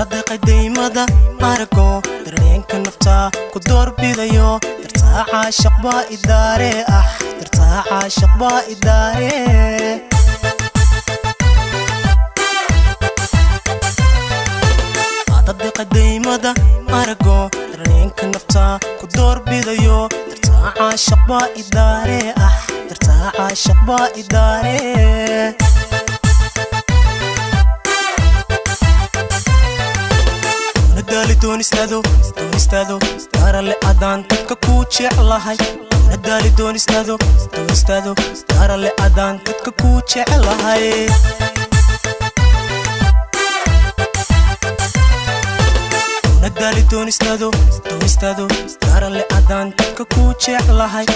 Dadeeqadeymada arko dareenka nafta ku doorbidayo dartaa caashiq baa idaare ah dartaa caashiq baa idaare Dadeeqadeymada arko dareenka nafta ku doorbidayo dartaa caashiq baa idaare ah dartaa caashiq baa idaare Daali doonistaado doonistaado darale adaan dadka ku jeclahay Daali doonistaado doonistaado darale adaan dadka ku jeclahay Daali doonistaado doonistaado darale adaan dadka ku jeclahay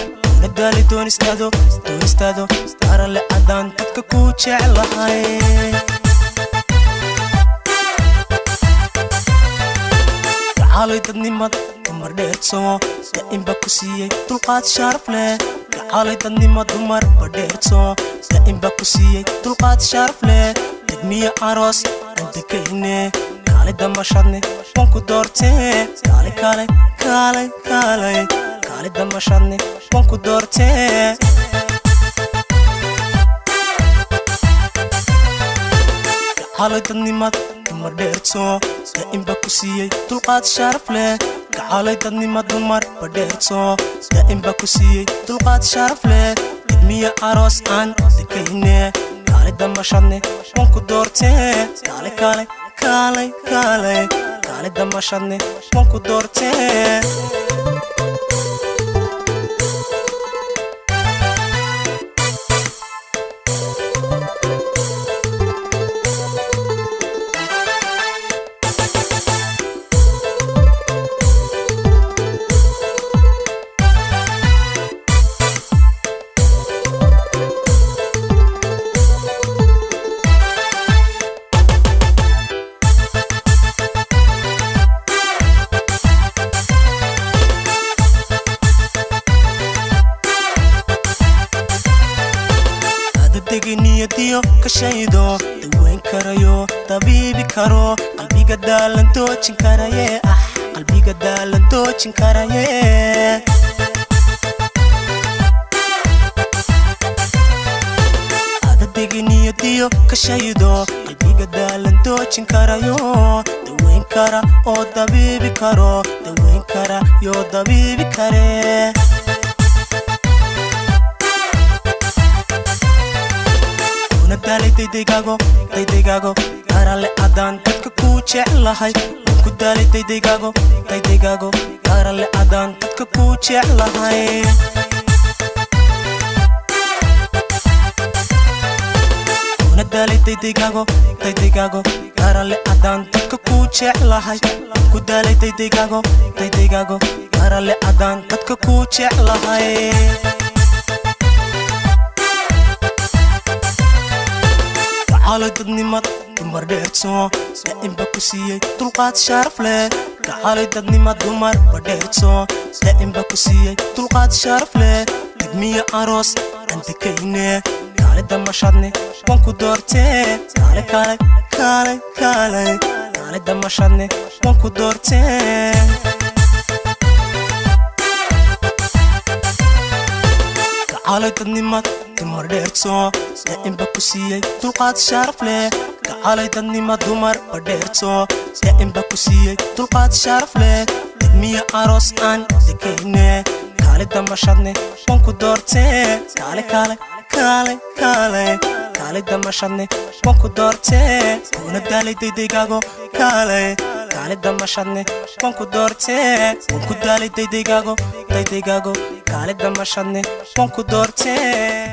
Daali doonistaado doonistaado darale adaan dadka ku jeclahay Gacalay dadnimad dumar dheerto daa'im baa ku siiyey dulqaad sharaf leh Gacalay dadnimad dumar dheerto daa'im baa ku siiyey dulqaad sharaf leh Degmiya aroos aan dekayne kaalay damashadne waan ku doortee kaalay kaalay kaalay kaalay kaalay damashadne waan ku doortee Gacalay dadnimad dumar dheerto daa'im baa ku siiyey dulqaad sharaf leh Gacalay dadnimad dumar dheerto daa'im baa ku siiyey dulqaad sharaf leh Degmiya aroos aan dekayne kaalay damashadne waan ku doortee kaalay kaalay kaalay kaalay kaalay damashadne waan ku doortee Niyadiyo ka shaydo daweyn karayo dabiibi karo qalbiga daalan toojin karaye ah qalbiga daalan toojin karaye Adadegi niyadiyo ka shaydo qalbiga daalan toojin karayo daweyn kara oo dabiibi karo daweyn kara yo dabiibi kare Daalay daydaygago daydaygago darale adaan dadka ku jeclahay Ku daalay daydaygago daydaygago darale adaan dadka ku jeclahay Kuna daalay daydaygago daydaygago darale adaan dadka ku jeclahay Ku daalay daydaygago daydaygago darale adaan dadka ku jeclahay Gacalay dadnimad dumar dheerto daa'im baa ku siiyey dulqaad sharaf leh Gacalay dadnimad dumar dheerto daa'im baa ku siiyey dulqaad sharaf leh Degmiya aroos aan dekayne kaalay damashadne waan ku doortee kaalay kaalay kaalay kaalay kaalay damashadne waan ku doortee Gacalay dadnimad dumar dheerto daa'im baa ku siiyey dulqaad sharaf leh Gacalay dadnimad dumar dheerto daa'im baa ku siiyey dulqaad sharaf leh Degmiya aroos aan dekayne kaalay damashadne waan ku doortee kaalay kaalay kaalay kaalay kaalay damashadne waan ku doortee Kuna daalay daydaygago kaalay kaalay damashadne waan ku doortee Waan ku daalay daydaygago daydaygago kaalay damashadne waan ku doortee.